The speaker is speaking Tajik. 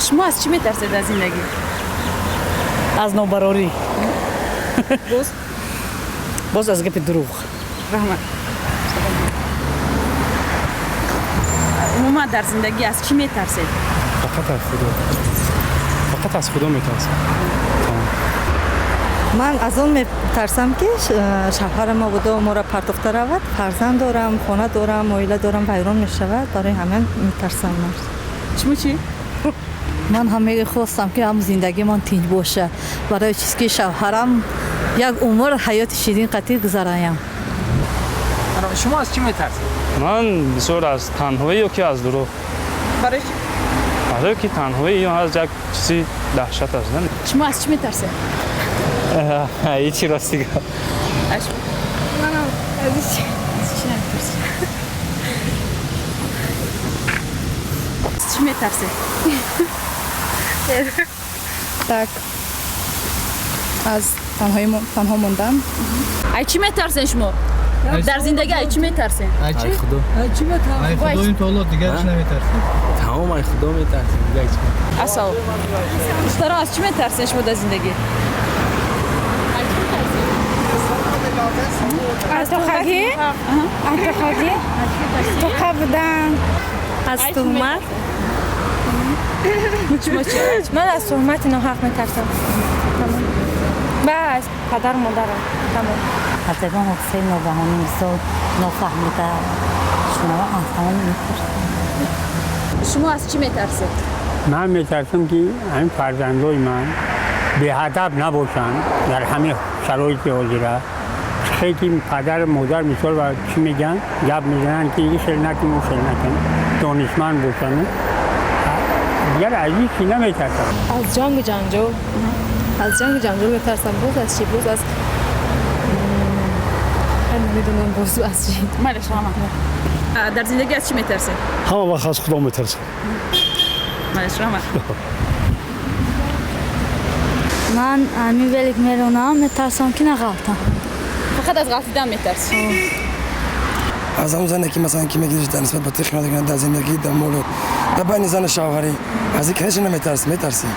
Шумо аз чӣ метарсед дар зиндагӣ? Аз нобарорӣ. Боз? Боз аз гапи дурӯғ. Раҳмат. Умуман, дар зиндагӣ аз чӣ метарсед? Фақат аз Худо, фақат аз Худо метарсам. Ман аз он метарсам, ки шавҳарам мабодо моро партофта равад. Фарзанд дорам, хона дорам, оила дорам, вайрон мешавад. Барои ҳамин метарсам ман. Шумо чӣ? Ман ҳам мехостам, ки ҳам зиндагимон тинҷ бошад, барои чиз ки шавҳарам як умр ҳаёти ширин қатӣ гузараям. Шумо аз чӣ метарсед? Ман бисёр аз танҳоӣ ё ки аз дурӯғ. Барои чӣ? Барое ки танҳоӣ ё аз як чизи даҳшат аст, не? Шумо аз чӣ метарсед? Ҳечи, рости гап. Аз Манам аз ҳеч. Аз чӣ наметарсед? Аз чӣ метарсед? Так, аз танҳои, танҳо мондан. Ай чӣ метарсен шумо дар зиндагӣ? Ай чӣ метарсен? Ай чӣ? Худо. Ай Худоим таоло, дигар чӣ наметарсем. Тамом, ай Худо метарсем, дигар чӣ? Ассалом, духтарон, аз чӣ метарсен шумо дар зиндагӣ? Ай чӣ метарсен? Аз тохагӣ, аз тохагӣ, тоқа будан. Аз Ай чӣ туҳмат. метарсен? Шумо чӣ? Ман аз туҳмати ноҳақ метарсам. Тамом. Бас, падару модарам, тамом. Аз ягон ҳодисаи ногаҳонӣ, мисол, нофаҳмида шумо, аз ҳамон метарсам. Шумо аз чӣ метарсед? Ман метарсам, ки ҳамин фарзандои ман беҳадаф набошанд дар ҳамин шароити ҳозира, хе ки падару модар, мисол, ва чӣ мегӯянд, гап мезананд, ки ин хел накун, ӯ хел накун, донишманд бошанд. Дигар аз ҳеҷ чӣ наметарсам. Аз ҷангу ҷанҷол, аз ҷангу ҷанҷол метарсам. Боз аз чӣ? Боз аз намедонам, боз аз чӣ. Майлаш, раҳмат. Дар зиндагӣ аз чӣ метарсед? Ҳама вақт аз Худо метарсам. Майлаш, раҳмат. Ман ҳамин велик меронам, метарсам, ки нағалтам. Фақат аз ғалтидан метарсӣ? Аз ҳамон зане, ки, масалан, ки мегириш, дар нисбат ба ти хиёнат мекунад, дар зиндагӣ, дар молу, дар байни зану шавҳарӣ, аз ин, конечно, наметарсӣ, метарсӣ.